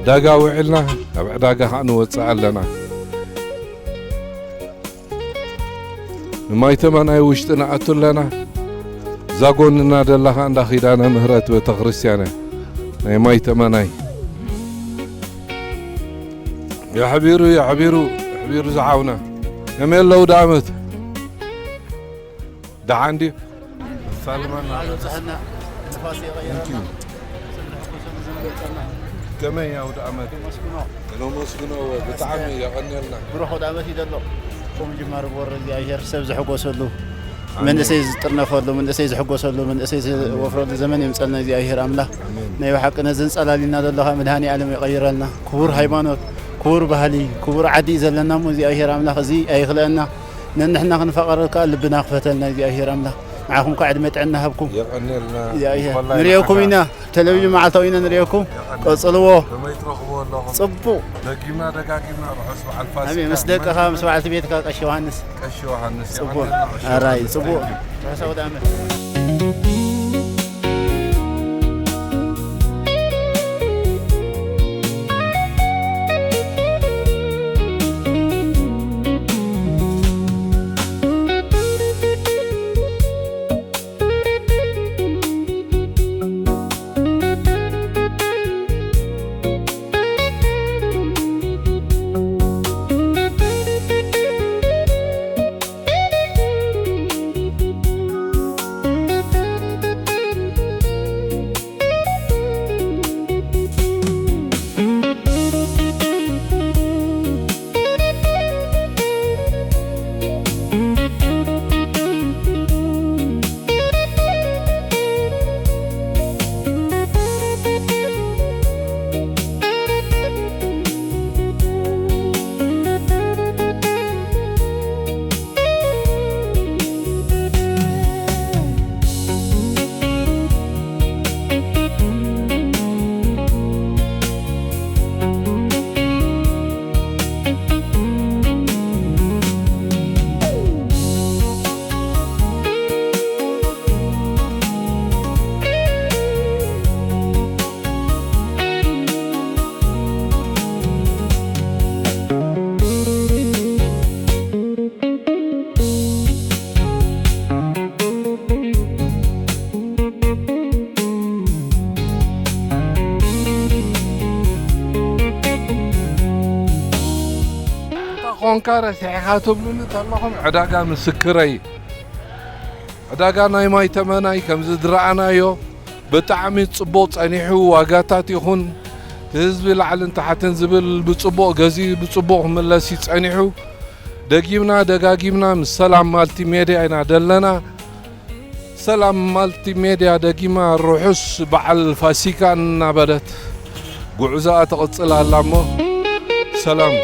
ዳጋ ውዒልና፣ ናብ ዕዳጋ ኸዓ ንወፅእ ኣለና። ንማይ ተመናይ ውሽጢ ንኣቱ ኣለና። እዛ ጎንና ደላ ኸዓ እንዳ ኪዳነ ምህረት ቤተክርስትያን እያ። ናይ ማይ ተመናይ። የሕቢሩ፣ የሕቢሩ፣ የሕቢሩ ዝሓውና። ከመይ ኣለዉ ደኣመት? ደሓን ድዩ? ሳልማና። ንፋስ የቐየረና። Thank you። ከመይ ኣውደ ኣመት? ነመስግኖ። ነመስግኖ፣ ብጣዕሚ የቐንየልና። ብሩኽ ኣውደ ኣመት ይደሎ። ከም ጅማሩ ብወረ እግዚኣብሔር ሰብ ዝሕጎሰሉ፣ ኣሜን። መንእሰይ ዝጥርነፈሉ፣ መንእሰይ ዝሕጎሰሉ፣ መንእሰይ ዝወፍረሉ ዘመን የምጸልና እግዚኣብሔር ኣምላኽ። ኣሜን። ናይ ብሓቂ ነዚ እንጸላሊና ዘሎ ኸኣ መድሃኔ ዓለም የቐይረልና። ክቡር ሃይማኖት፣ ክቡር ባህሊ፣ ክቡር ዓዲ እዩ ዘለና እሞ እግዚኣብሔር ኣምላኽ እዚ ኣይኽልአና። ነንሕና ክንፋቐረሉ ከኣ ልብና ክፈተልና እግዚኣብሔር ኣምላኽ። ንዓኹም ከኣ ዕድመ ጥዕና ሃብኩም። የቐንየልና። እግዚኣብሔር። እንኮላይ ንርእየኩም ንዓኻ ኢና። ቴሌቪዥን መዓልታዊ ኢና ንርእየኩም። የቐንየልና። ቀጽልዎ። ከመይ ትረኽብዎ ኣለኹም? ጽቡቕ። ደጊምና ደጋጊምና ርሑስ በዓል ፋሲካ። ኣሜን። ምስ ደቅኻ፣ ምስ በዓልቲ ቤትካ ቀሺ ዮሃንስ። ቀሺ ዮሃንስ፣ ጽቡቕ። የቐንየልና ቀሺ ኣራይ፣ ዮሃንስ። ጽቡቕ። Thank you። ርሑስ ኣውደ ኣመት። እንተ ኾንካ ረሲሕኻ ትብሉኒ ተለኹም፣ ዕዳጋ ምስክረይ። ዕዳጋ ናይ ማይ ተመናይ ከምዚ ዝረኣናዮ ብጣዕሚ ጽቡቕ ጸኒሑ፣ ዋጋታት ይኹን ህዝቢ ላዕልን ታሕትን ዝብል ብጽቡቕ ገዚኡ ብጽቡቕ ክምለስ እዩ ጸኒሑ። ደጊምና ደጋጊምና ምስ ሰላም ማልቲ ሜድያ ኢና ደለና። ሰላም ማልቲ ሜድያ ደጊማ ርሑስ በዓል ፋሲካ እናበለት ጉዕዞኣ ትቕጽል ኣላ እሞ ሰላም።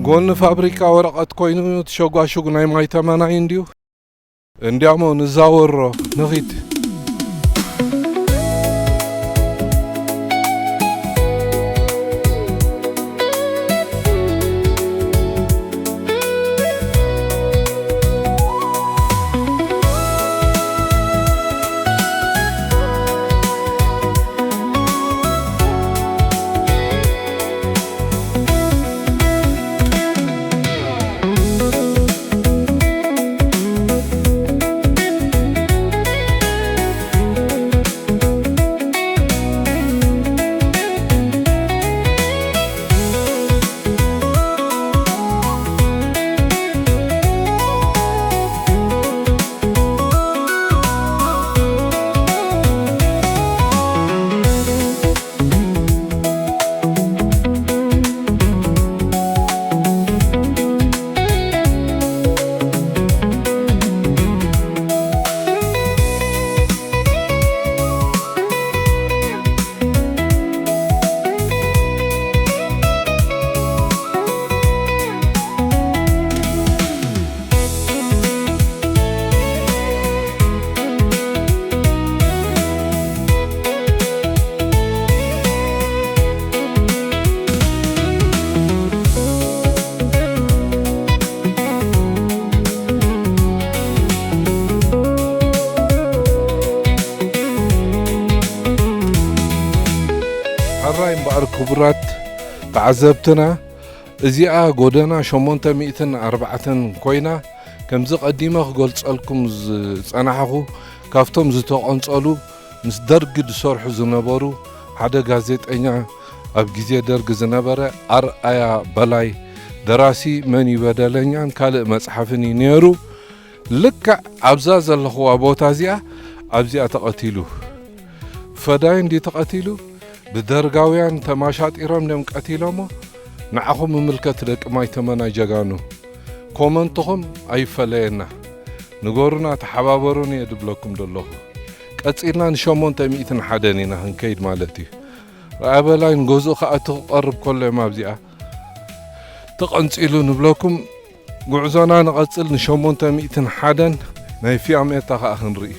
ጎኒ ፋብሪካ ወረቐት ኮይኑ፣ እቲ ሸጓሹግ ናይ ማይ ተመናይ እንድዩ። እንዲያሞ ንዛወሮ ንኺድ። ክቡራት ተዓዘብትና፣ እዚኣ ጎደና ሸሞንተ ሚእትን ኣርባዕተን ኮይና፣ ከምዚ ቀዲመ ክገልጸልኩም ዝጸናሕኹ፣ ካብቶም ዝተቐንጸሉ ምስ ደርጊ ዝሰርሑ ዝነበሩ ሓደ ጋዜጠኛ፣ ኣብ ግዜ ደርጊ ዝነበረ ኣርኣያ በላይ፣ ደራሲ መን እዩ በደለኛን ካልእ መጽሓፍን እዩ ነይሩ። ልክዕ ኣብዛ ዘለኽዋ ቦታ እዚኣ፣ ኣብዚኣ ተቐቲሉ። ፈዳይን ድዩ ተቐቲሉ? ብደርጋውያን ተማሻጢሮም ድዮም ቀቲሎሞ? ንዓኹም ይምልከት፣ ደቂ ማይ ተመናይ ጀጋኑ። ኮመንትኹም ኣይፈለየና። ንገሩና፣ ተሓባበሩን እየ ድብለኩም ደለኹ። ቀጺልና ንሸሞንተ ሚእትን ሓደን ኢና ክንከይድ ማለት እዩ። ረኣ በላይ ንገዝኡ ክኣቱ ክቐርብ ከሎ እዮም ኣብዚኣ ተቐንጺሉ ንብለኩም። ጉዕዞና ንቐጽል፣ ንሸሞንተ ሚእትን ሓደን ናይ ፊያሜታ ከኣ ክንርኢ።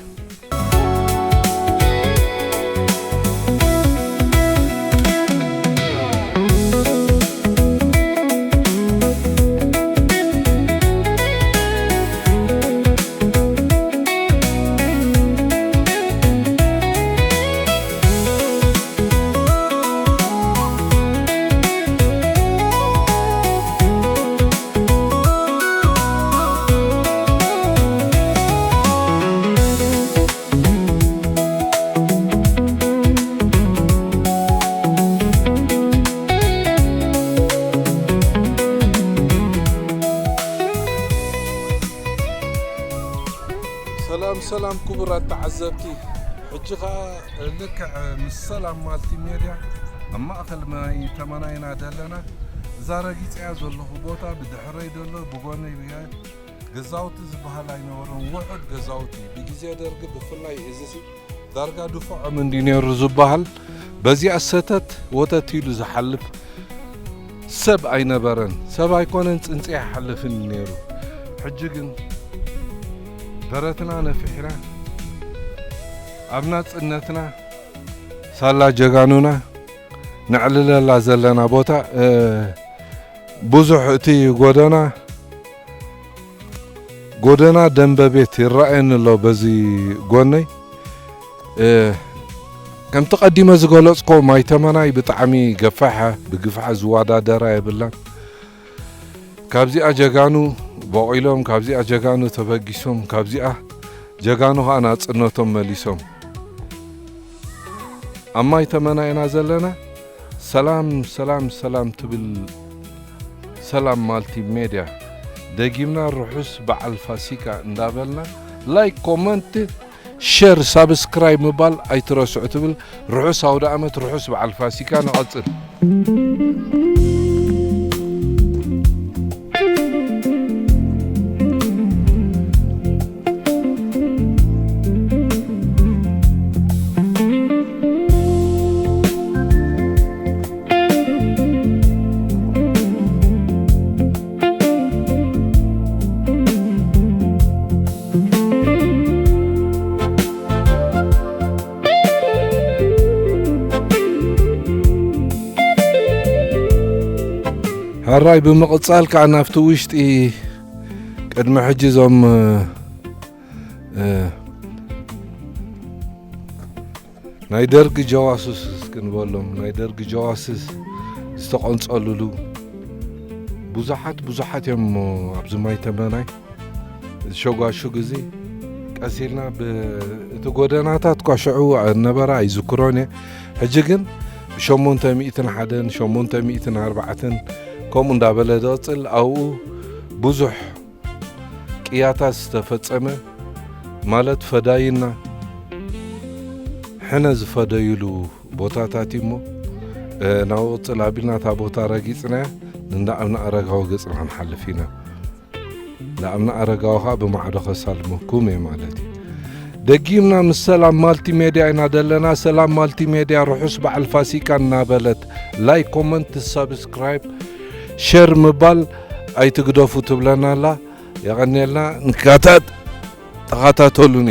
ሰላም ሰላም ክቡራት ተዓዘብቲ፣ ሕጂ ኸኣ ልክዕ ምስ ሰላም ማልቲ ሜድያ ኣብ ማእከል ማይ ተመናይና ደለና። እዛ ረጊጸያ ዘለኹ ቦታ ብድሕረይ ደሎ ብጎነይ ብያ-፣ ገዛውቲ ዝበሃል ኣይነበሮን። ውሑድ ገዛውቲ ብግዜ ደርጊ ብፍላይ እዚ ሲ ዳርጋ ድፍዖም እንዲ ነይሩ ዝበሃል። በዚኣ ሰተት ወተት ኢሉ ዝሓልፍ ሰብ ኣይነበረን። ሰብ ኣይኮነን፣ ጽንጽያ ይሓልፍን ነይሩ። ሕጂ ግን ደረትና ነፊሕና ኣብ ናጽነትና ሳላ ጀጋኑና ነዕልለላ ዘለና ቦታ፣ እ፣ ብዙሕ እቲ ጎደና፣ ጎደና ደንበ ቤት ይረኣየኒ ኣሎ በዚ ጎነይ። እ፣ ከምቲ ቀዲመ ዝገለጽኮ ማይ ተመናይ ብጣዕሚ ገፋሕ እያ፣ ብግፍዓ ዝወዳደራ የብላን። ካብዚኣ ጀጋኑ በቒሎም፣ ካብዚኣ ጀጋኑ ተበጊሶም፣ ካብዚኣ ጀጋኑ ኸኣ ናጽነቶም መሊሶም። ኣብ ማይ ተመና ኢና ዘለና። ሰላም፣ ሰላም፣ ሰላም ትብል ሰላም ማልቲ ሜድያ። ደጊምና ርሑስ በዓል ፋሲካ እንዳበልና፣ ላይክ፣ ኮመንት፣ ሸር፣ ሳብስክራይብ ምባል ኣይትረስዑ ትብል። ርሑስ ኣውደ ዓመት፣ ርሑስ በዓል ፋሲካ። ንቐጽል። ሕራይ ብምቕጻል ከኣ ናብቲ ውሽጢ ቅድሚ ሕጂ እዞም፣ እ፣ ናይ ደርጊ ጀዋስስ ክንበሎም፣ ናይ ደርጊ ጀዋስስ ዝተቐንጸሉሉ ብዙሓት፣ ብዙሓት እዮም እሞ ኣብዚ ማይ ተመናይ ዝሸጓሹግ። እዚ ቀስ ኢልና ብ-፣ እቲ ጎደናታት እኳ ሽዑ ነበረ ኣይዝክሮን እየ። ሕጂ ግን ብሸሞንተ ሚእትን ሓደን፣ ሸሞንተ ሚእትን ኣርባዕተን ከምኡ እንዳበለ ዝቕጽል፣ ኣብኡ ብዙሕ ቅያታት ዝተፈጸመ ማለት ፈዳይና ሕነ ዝፈደዩሉ ቦታታት እዩ እሞ፣ እ፣ ናብ ቅጽል ኣቢልና እታ ቦታ ረጊጽናያ ንእንዳ ኣብነ ኣረጋዊ ገጽና ክንሓልፍ ኢና። እንዳ ኣብነ ኣረጋዊ ኸኣ ብማዕዶ ከሳልመኩም እየ ማለት እዩ። ደጊምና ምስ ሰላም ማልቲ ሜድያ ኢና ደለና። ሰላም ማልቲ ሜድያ ርሑስ በዓል ፋሲካ እናበለት ላይክ፣ ኮመንት፣ ሳብስክራይብ፣ ሸር ምባል ኣይትግደፉ ትብለና ኣላ። የቐንየልና። ንካታት ተኸታተሉኒ።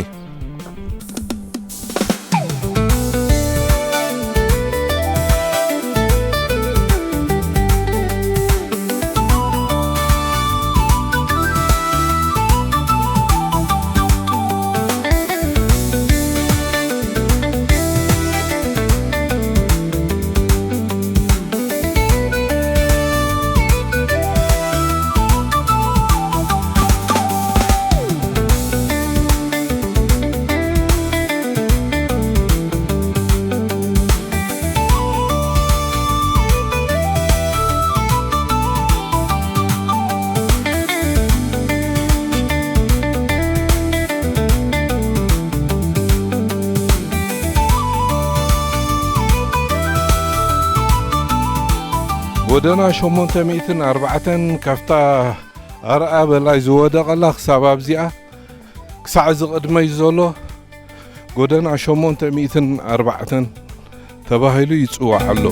ጎደና ሸሞንተ ሚእትን ኣርባዕተን ካብታ ኣርኣ በላይ ዝወደቐላ ክሳብ ኣብዚኣ፣ ክሳዕ እዚ ቅድመይ ዘሎ ጎደና ሸሞንተ ሚእትን ኣርባዕተን ተባሂሉ ይጽዋዕ ኣሎ።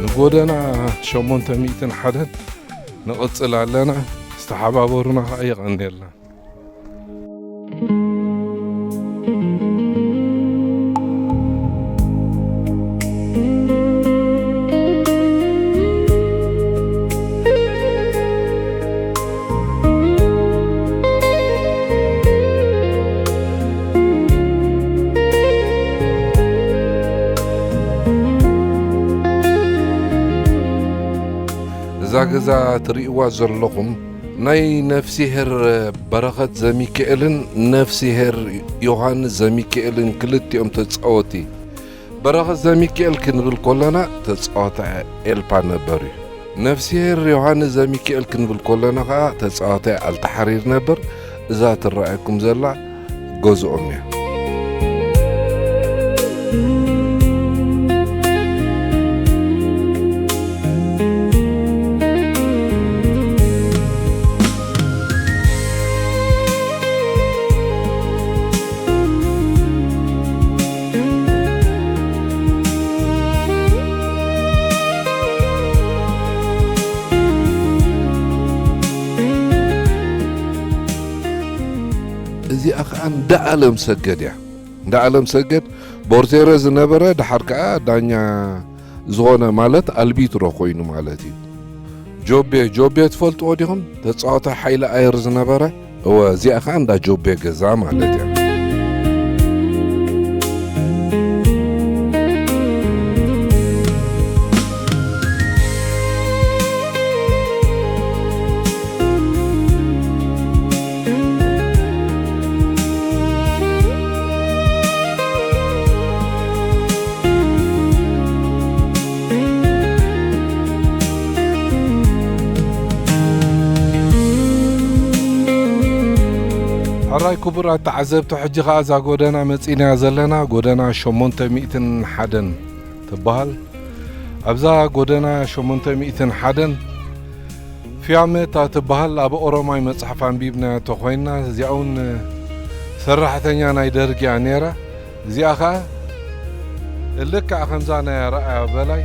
ንጎደና ሸሞንተ ሚእትን ሓደን ንቕጽል ኣለና። ዝተሓባበሩና ኸዓ የቐንየልና። እዛ ገዛ ትርእይዋ ዘለኹም ናይ ነፍሲሄር በረኸት ዘሚካኤልን ነፍሲሄር ዮሃንስ ዘሚካኤልን ክልቲኦም ተጻወቲ። በረኸት ዘሚካኤል ክንብል ከለና ተጻዋታይ ኤልፓ ነበር እዩ። ነፍሲሄር ዮሃንስ ዘሚካኤል ክንብል ከለና ኸዓ ተጻዋታይ ኣልተሓሪር ነበር። እዛ ትረኣየኩም ዘላ ገዝኦም እያ። እዚኣ ኸዓ እንዳ ኣለም ሰገድ እያ። እንዳ ኣለም ሰገድ ቦርቴረ ዝነበረ፣ ድሓር ከኣ ዳኛ ዝኾነ፣ ማለት ኣልቢትሮ ኮይኑ ማለት እዩ። ጆቤ፣ ጆቤ ትፈልጥዎ ዲኹም? ተጻዋታይ ሓይሊ ኣየር ዝነበረ። እወ፣ እዚኣ ኸኣ እንዳ ጆቤ ገዛ ማለት እያ። ሕራይ ክቡራት ተዓዘብቲ፣ ሕጂ ኸኣ እዛ ጎደና መጺእናያ ዘለና፣ ጎደና ሸሞንተ ሚእትን ሓደን ትበሃል። ኣብዛ ጎደና ሸሞንተ ሚእትን ሓደን ፊያመታ ትበሃል ኣብ ኦሮማይ መጽሓፍ ኣንቢብናያ ተኾይንና፣ እዚኣ እውን ሰራሕተኛ ናይ ደርግ እያ ነይራ። እዚኣ ኸኣ ልክዕ ከምዛ ናይ ኣርኣያ በላይ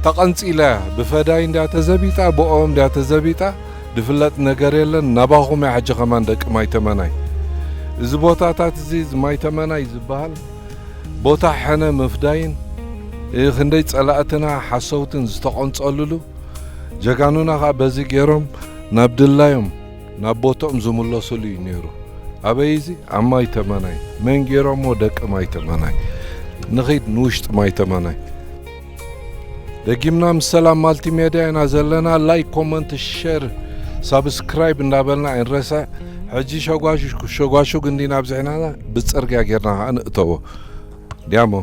ተቐንጺላ እያ። ብፈዳይ እንድያ ተዘቢጣ፣ ብኦም እንድያ ተዘቢጣ፣ ዝፍለጥ ነገር የለን። ናባኹም እያ ሕጂ ከማን ደቂ ማይ ተመናይ። እዚ ቦታታት እዚ፣ እዚ ማይ ተመናይ ዝበሃል ቦታ ሕነ ምፍዳይን፣ እ፣ ክንደይ ጸላእትና ሓሰውትን ዝተቐንጸሉሉ፣ ጀጋኑና ኸኣ በዚ ገይሮም ናብ ድላዮም፣ ናብ ቦትኦም ዝምለሱሉ እዩ ነይሩ። ኣበይ እዚ? ኣብ ማይ ተመናይ። መን ገይሮሞ? ደቂ ማይ ተመናይ። ንኺድ ንውሽጢ ማይ ተመናይ። ደጊምና ምስ ሰላም ማልቲሜድያ ኢና ዘለና። ላይክ፣ ኮመንት፣ ሼር፣ ሳብስክራይብ እንዳበልና ኣይንረስዕ። ሕጂ ሸጓሹ-፣ ሸጓሹግ እንዲና ኣብዚሕና፣ ብጽርግያ ጌርና ኸኣ ንእተዎ። ዲያሞ።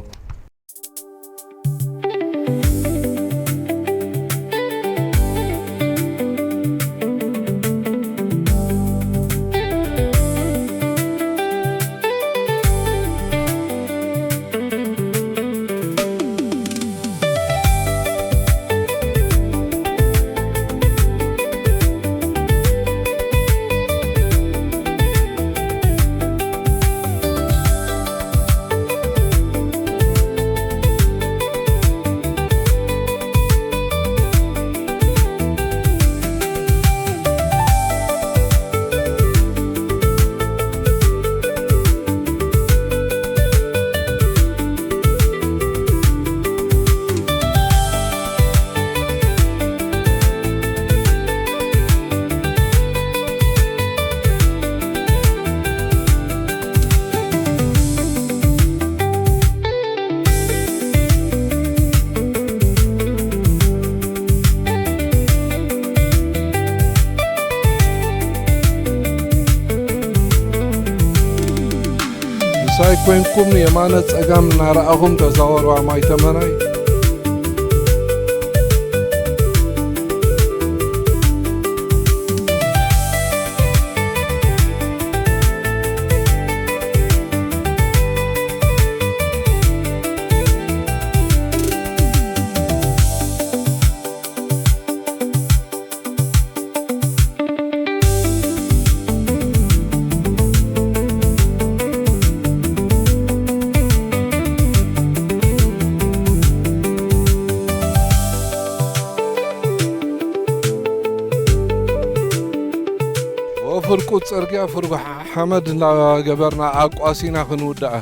እንታይ ኮይንኩም የማነ ጸጋም እናረኣኹም ተዛወሩ ኣማይ ተመናይ። ወፍርቁ ጽርግያ ፍርጉ ሓመድ እናገበርና ኣቋሲና ክንውድኣ።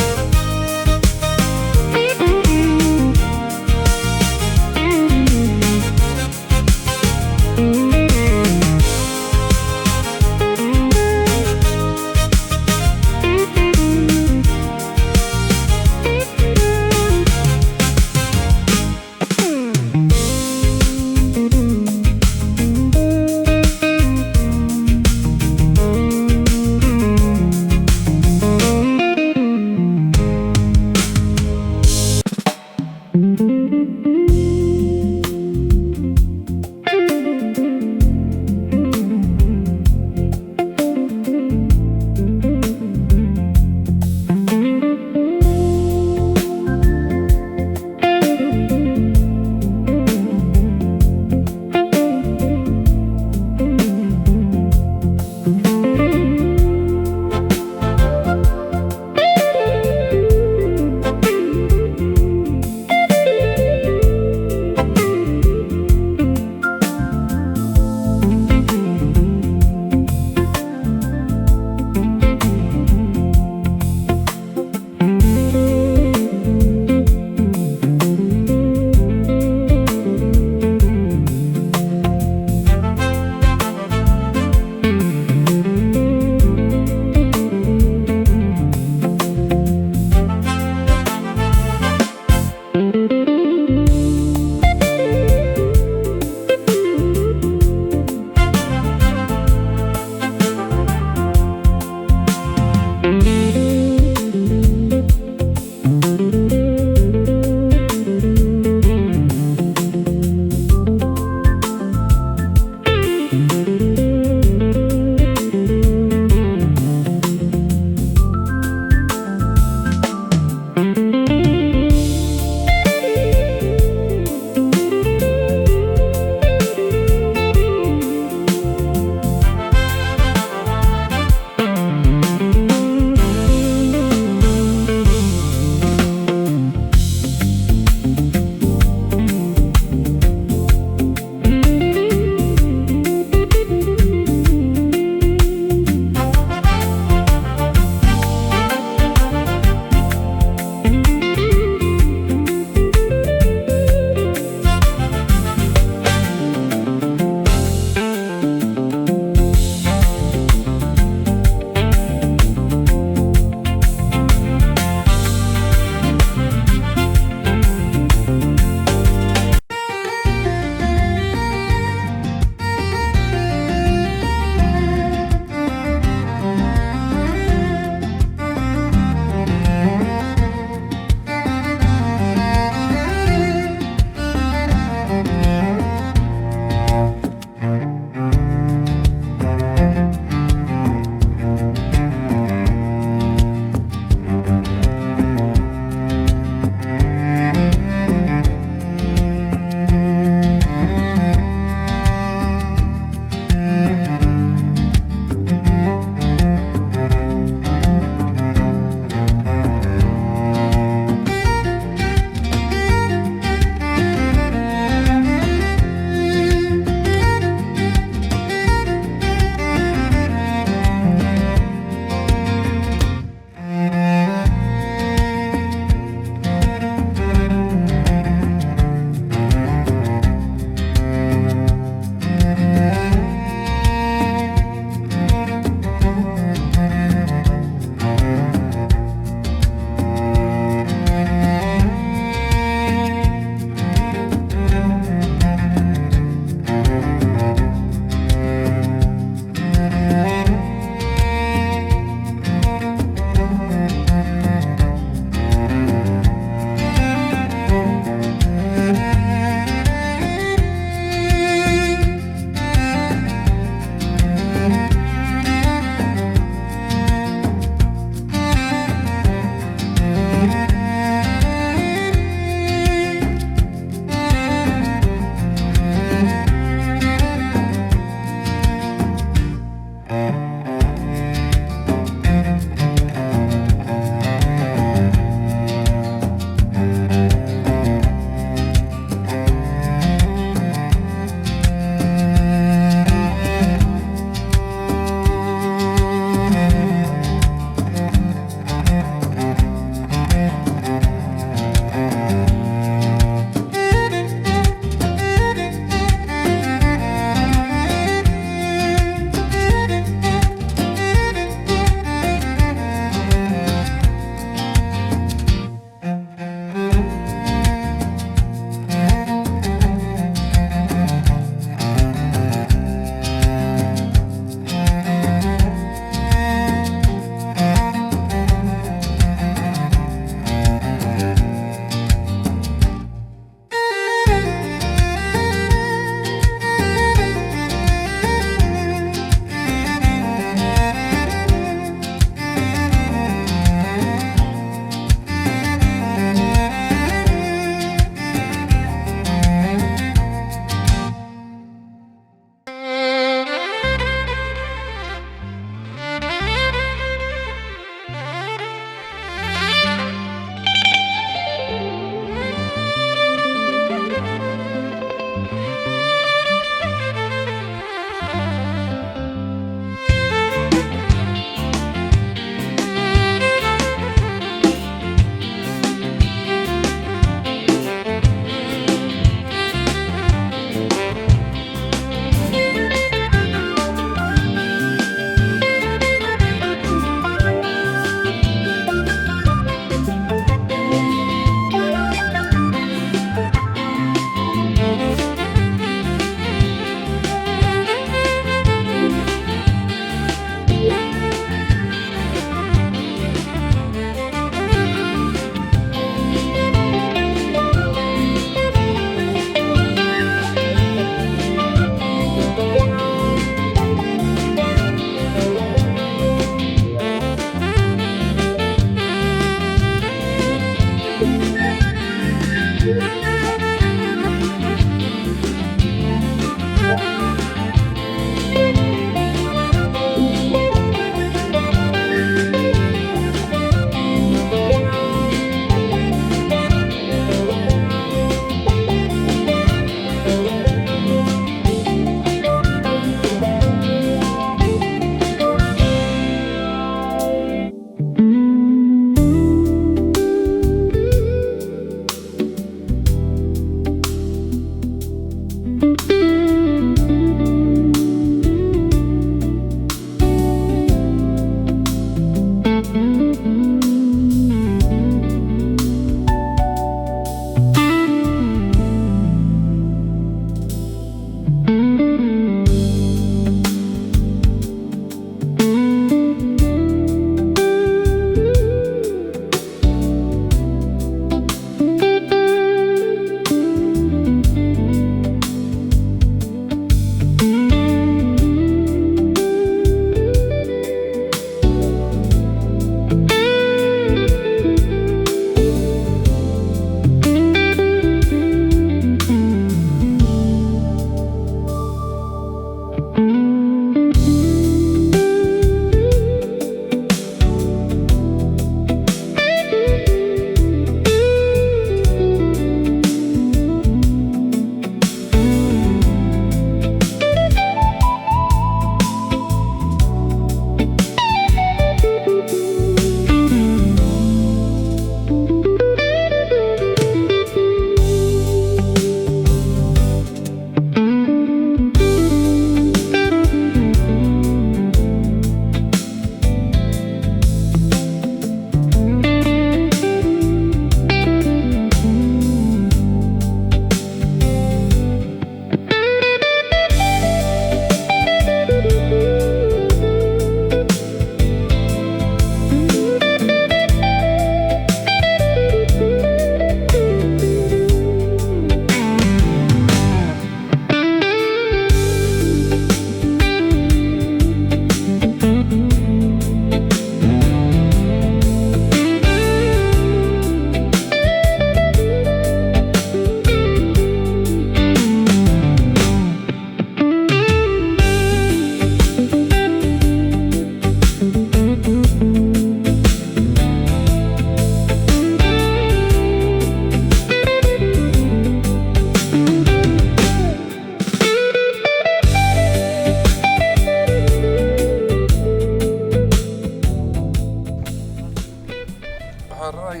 ሕራይ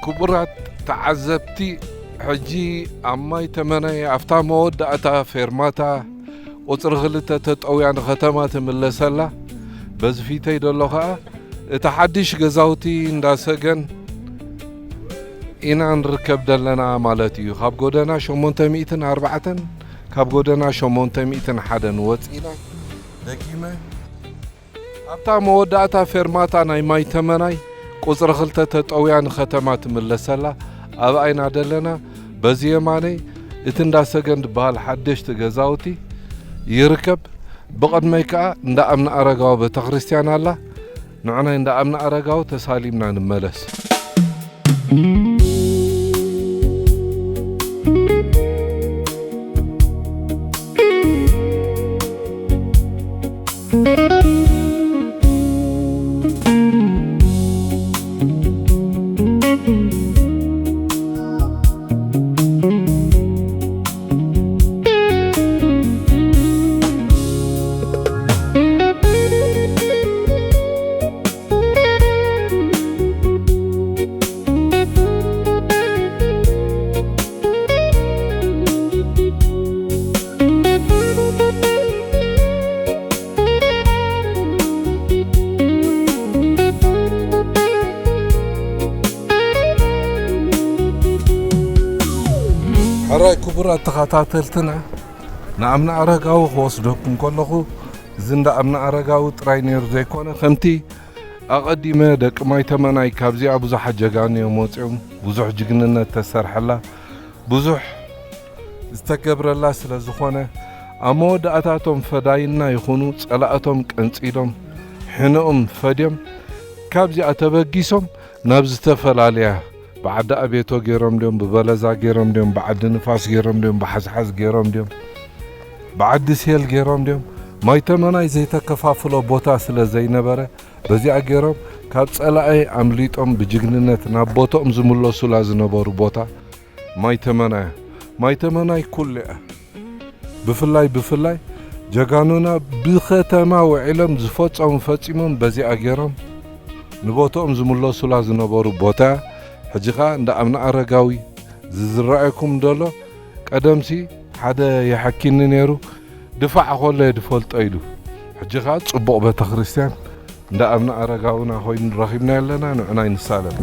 ክቡራት ተዓዘብቲ፣ ሕጂ ኣብ ማይ ተመናይ ኣብታ መወዳእታ ፌርማታ ቁጽሪ ክልተ ተጠውያ ንኸተማ ትምለሰላ። በዚ ፊተይ ዘሎ ኸኣ እቲ ሓድሽ ገዛውቲ እንዳሰገን ኢና ንርከብ ዘለና ማለት እዩ። ካብ ጎደና ሸሞንተ ሚእትን ኣርባዕተን፣ ካብ ጎደና ሸሞንተ ሚእትን ሓደን ወጺና ደጊመ ኣብታ መወዳእታ ፌርማታ ናይ ማይ ተመናይ ቁጽሪ ክልተ ተጠውያ ንኸተማ ትምለሰላ ኣብኣ ኢና ደለና። በዚ የማነይ እቲ እንዳ ሰገን ዝበሃል ሓደሽቲ ገዛውቲ ይርከብ። ብቕድመይ ከኣ እንዳ ኣምነ ኣረጋዊ ቤተክርስትያን ኣላ። ንዑናይ እንዳ ኣምነ ኣረጋዊ ተሳሊምና ንመለስ። ሕራይ ክቡራት ተኸታተልትና፣ ንኣምነ ኣረጋዊ ክወስደኩም ከለኹ፣ እዚ እንዳ ኣምነ ኣረጋዊ ጥራይ ነይሩ ዘይኮነ፣ ከምቲ ኣቐዲመ ደቂ ማይ ተመናይ ካብዚኣ ብዙሓት ጀጋኑ እዮም ወፂኦም፣ ብዙሕ ጅግንነት ተሰርሐላ፣ ብዙሕ ዝተገብረላ ስለ ዝኾነ፣ ኣብ መወዳእታቶም ፈዳይና ይኹኑ ጸላእቶም ቀንጺሎም፣ ሕነኦም ፈድዮም፣ ካብዚኣ ተበጊሶም ናብ ዝተፈላለያ፣ ብዓዲ ኣቤቶ ገይሮም ድዮም፣ ብበለዛ ገይሮም ድዮም፣ ብዓዲ ንፋስ ገይሮም ድዮም፣ ብሓዝሓዝ ገይሮም ድዮም፣ ብዓዲ ሴል ገይሮም ድዮም፣ ማይ ተመናይ ዘይተከፋፍሎ ቦታ ስለ ዘይነበረ፣ በዚኣ ገይሮም ካብ ጸላኢ ኣምሊጦም ብጅግንነት ናብ ቦትኦም ዝምለሱላ ዝነበሩ ቦታ ማይ ተመናይ። ማይ ተመናይ ኩሉ እያ። ብፍላይ፣ ብፍላይ ጀጋኑና ብከተማ ውዒሎም ዝፈጸሙ ፈጺሞም በዚኣ ገይሮም ንቦትኦም ዝምለሱላ ዝነበሩ ቦታ። ሕጂ ኸኣ እንዳ ኣምነ ኣረጋዊ ዝዝረኣየኩም ደሎ፣ ቀደምሲ ሓደ የሐኪኒ ነይሩ፣ ድፋዕ ኾለ ድፈልጦ ኢሉ። ሕጂ ኸኣ ጽቡቕ ቤተክርስትያን እንዳ ኣምነ ኣረጋውና ኮይኑ ረኺብና ኣለና፣ ንዑናይ ንሳለም።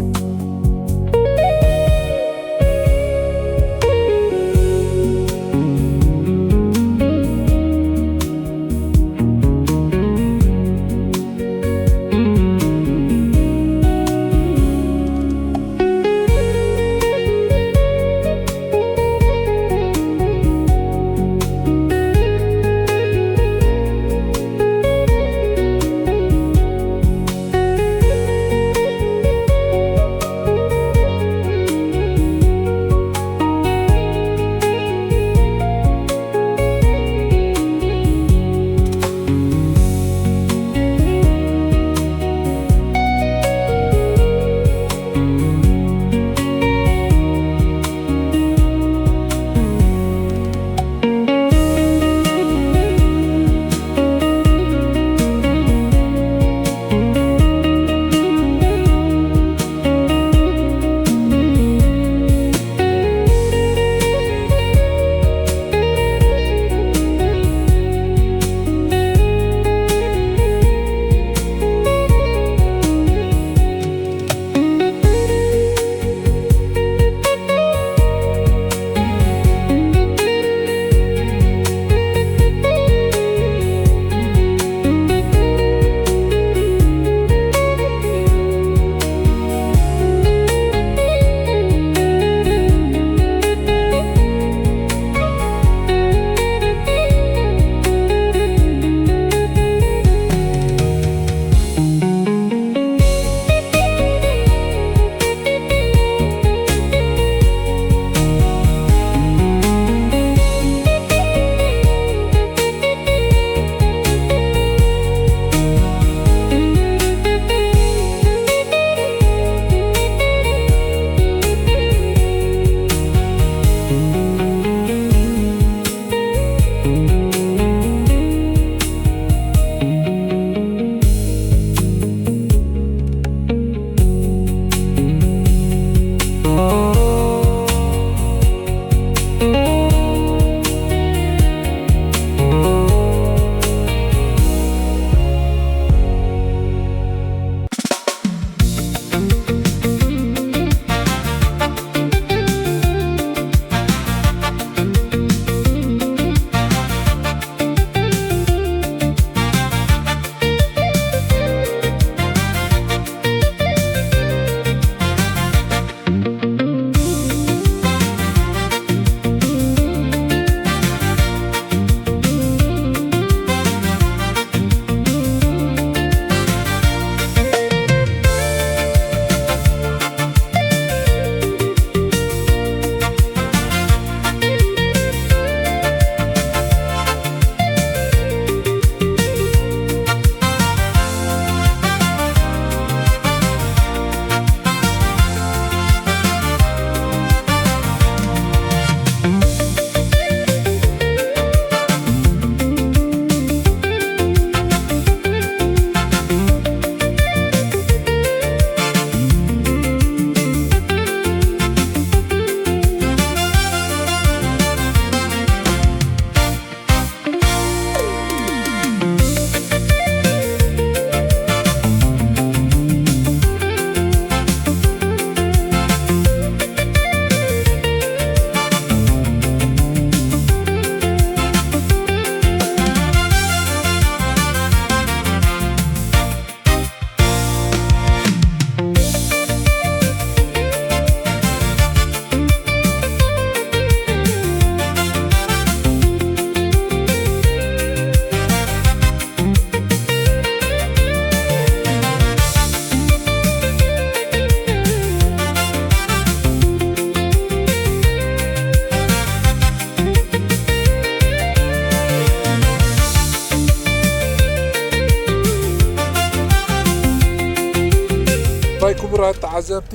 ባይ ክቡራት ተዓዘብቲ፣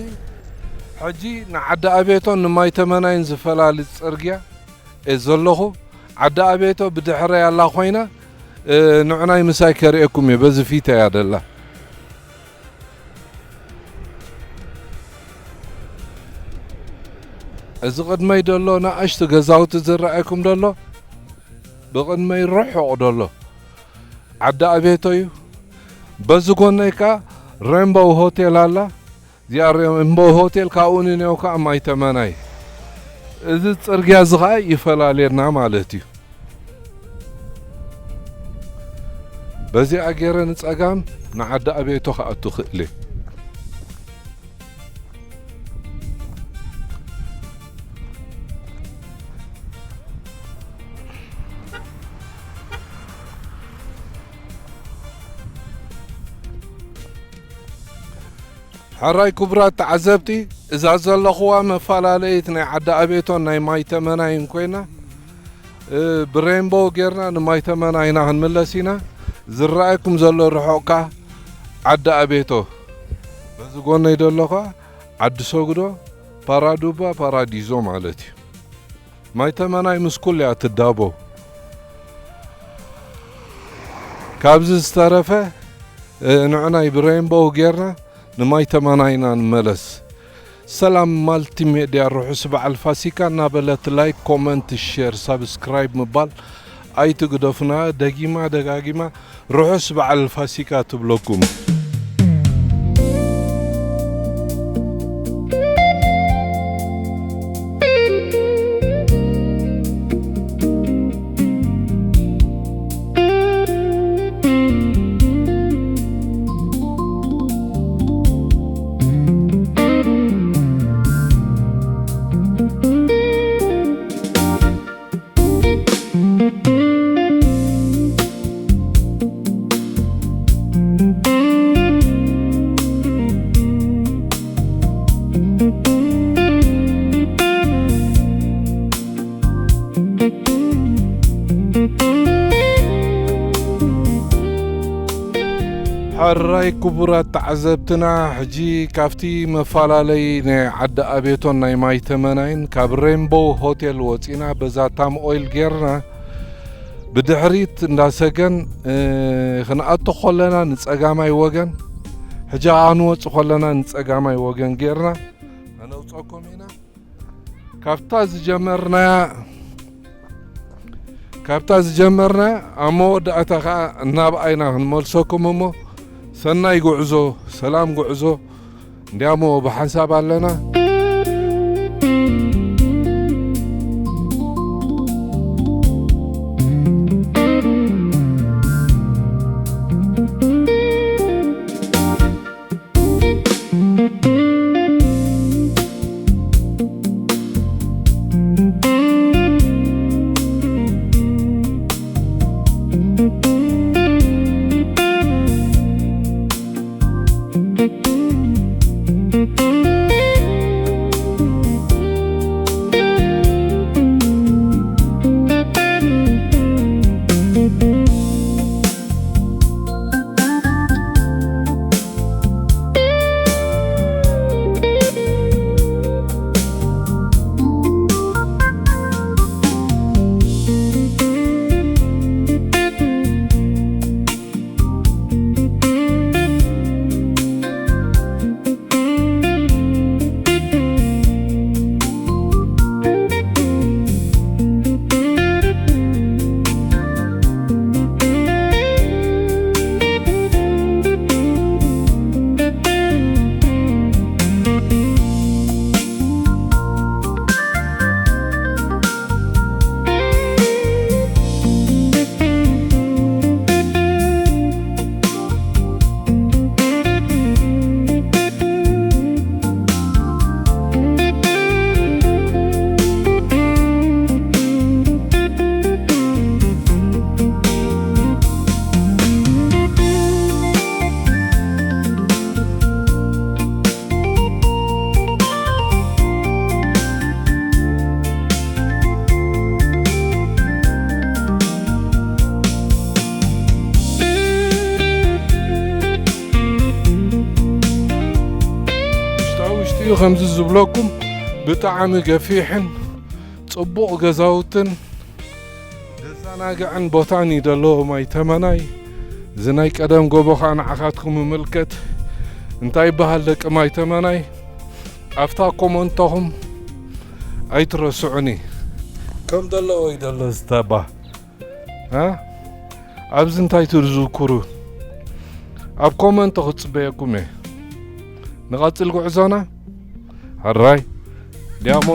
ሕጂ ንዓዲ ኣቤቶን ንማይ ተመናይን ዝፈላሊ ጽርግያ እየ ዘለኹ። ዓዲ ኣቤቶ ብድሕረይ ኣላ ኮይና፣ እ፣ ንዕናይ ምሳይ ከርእየኩም እየ። በዚ ፊት እያ ደላ። እዚ ቅድመይ ደሎ ንኣሽቱ ገዛውቲ ዝረኣየኩም ደሎ፣ ብቕድመይ ርሑቕ ደሎ ዓዲ ኣቤቶ እዩ። በዚ ጎነይ ከኣ ሬንቦው ሆቴል ኣላ። እዚኣ ሬንቦው ሆቴል ካብኡ ንኔው ከኣ ማይ ተመናይ። እዚ ጽርግያ እዚ ከኣ ይፈላልየና ማለት እዩ። በዚኣ ገይረ ንጸጋም ንዓዲ ኣቤቶ ክኣቱ ክእል እየ። ሕራይ ክቡራት ተዓዘብቲ፣ እዛ ዘለኹዋ መፈላለይት ናይ ዓዲ ኣቤቶን ናይ ማይ ተመናይን ኮይና፣ እ፣ ብሬንቦው ጌርና ንማይ ተመናይና ክንምለስ ኢና። ዝረኣየኩም ዘሎ ርሑቕ ከኣ ዓዲ ኣቤቶ፣ በዚ ጎነይ ዘሎ ከኣ ዓዲ ሰጉዶ፣ ፓራዱባ፣ ፓራዲዞ ማለት እዩ። ማይ ተመናይ ምስ ኩሉ እያ ትዳቦ። ካብዚ ዝተረፈ፣ እ፣ ንዕናይ ብሬንቦው ጌርና ንማይ ተመናይና ንመለስ። ሰላም ማልቲሜድያ፣ ርሑስ በዓል ፋሲካ እናበለት ላይክ፣ ኮመንት፣ ሼር፣ ሳብስክራይብ ምባል ኣይትግደፉና። ደጊማ ደጋጊማ ርሑስ በዓል ፋሲካ ትብለኩም። ሕራይ ክቡራት ተዓዘብትና፣ ሕጂ ካብቲ መፈላለዪ ናይ ዓዲ ኣቤቶን ናይ ማይ ተመናይን ካብ ሬንቦው ሆቴል ወፂና በዛ ታም ኦይል ጌርና ብድሕሪት እንዳሰገን፣ እ፣ ክንኣቱ ከለና ንጸጋማይ ወገን፣ ሕጂ ኸኣ ንወጽእ ከለና ንጸጋማይ ወገን ጌርና፣ ኣነ ክጸኩም ኢና። ካብታ ዝጀመርናያ፣ ካብታ ዝጀመርናያ ኣብ መወዳእታ ከኣ እናብኣይና ክንመልሰኩም እሞ፣ ሰናይ ጉዕዞ፣ ሰላም ጉዕዞ። እንዲያሞ ብሓንሳብ ኣለና። ውሽጣ ውሽጢ ከምዚ ዝብለኩም ብጣዕሚ ገፊሕን ጽቡቕ ገዛውትን ዘዘናግዕን ቦታን እዩ ዘለዎ ማይ ተመናይ። እዚ ናይ ቀደም ጎቦ ኸኣ ንዓኻትኩም ይምልከት። እንታይ ይበሃል ደቂ ማይ ተመናይ? ኣብታ ኮመንቶኹም ኣይትረስዑኒ። ከም ዘለዎ እዩ ዘሎ ዝተባ። እ? ኣብዚ እንታይ ትዝክሩ? ኣብ ኮመንቶ ክጽበየኩም እየ። ንቐጽል ጉዕዞና። ሕራይ ዲያሞ።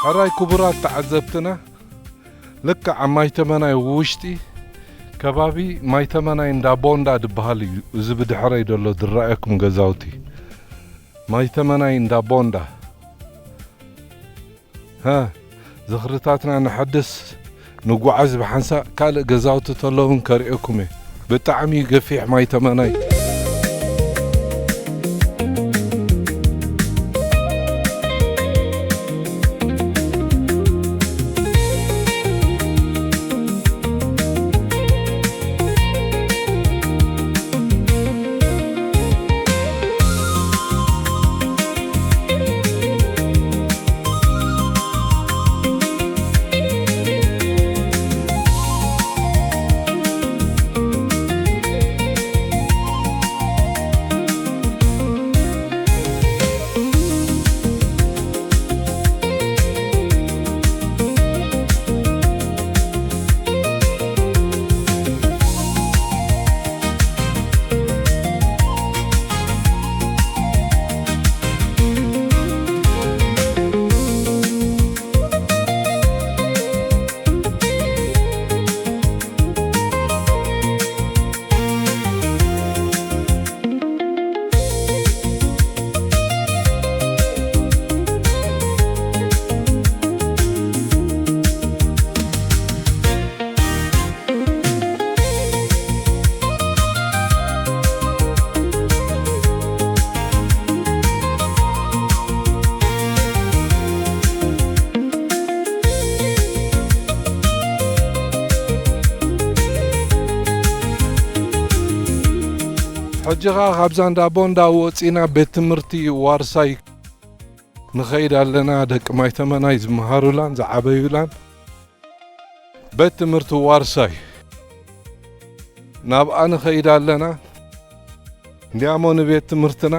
ሕራይ ክቡራት ተዓዘብትና፣ ልክዕ ኣብ ማይ ተመናይ ውሽጢ ከባቢ ማይ ተመናይ እንዳ ቦንዳ ዝበሃል እዩ። እዚ ብድሕረይ ዘሎ ዝረኣየኩም ገዛውቲ ማይ ተመናይ እንዳ ቦንዳ። ሃ፣ ዝኽርታትና ነሐድስ፣ ንጓዓዝ ብሓንሳእ ካልእ ገዛውቲ ተሎ እውን ከርእየኩም እየ። ብጣዕሚ ገፊሕ ማይ ተመናይ። ሕጂ ኸዓ ካብዛ እንዳ ቦንዳ ወፂና ቤት ትምህርቲ ዋርሳይ ንኸይድ ኣለና። ደቂ ማይተመናይ ዝመሃሩላን ዝዓበዩላን ቤት ትምህርቲ ዋርሳይ ናብኣ ንኸይድ ኣለና። እንዲኣሞ ንቤት ትምህርትና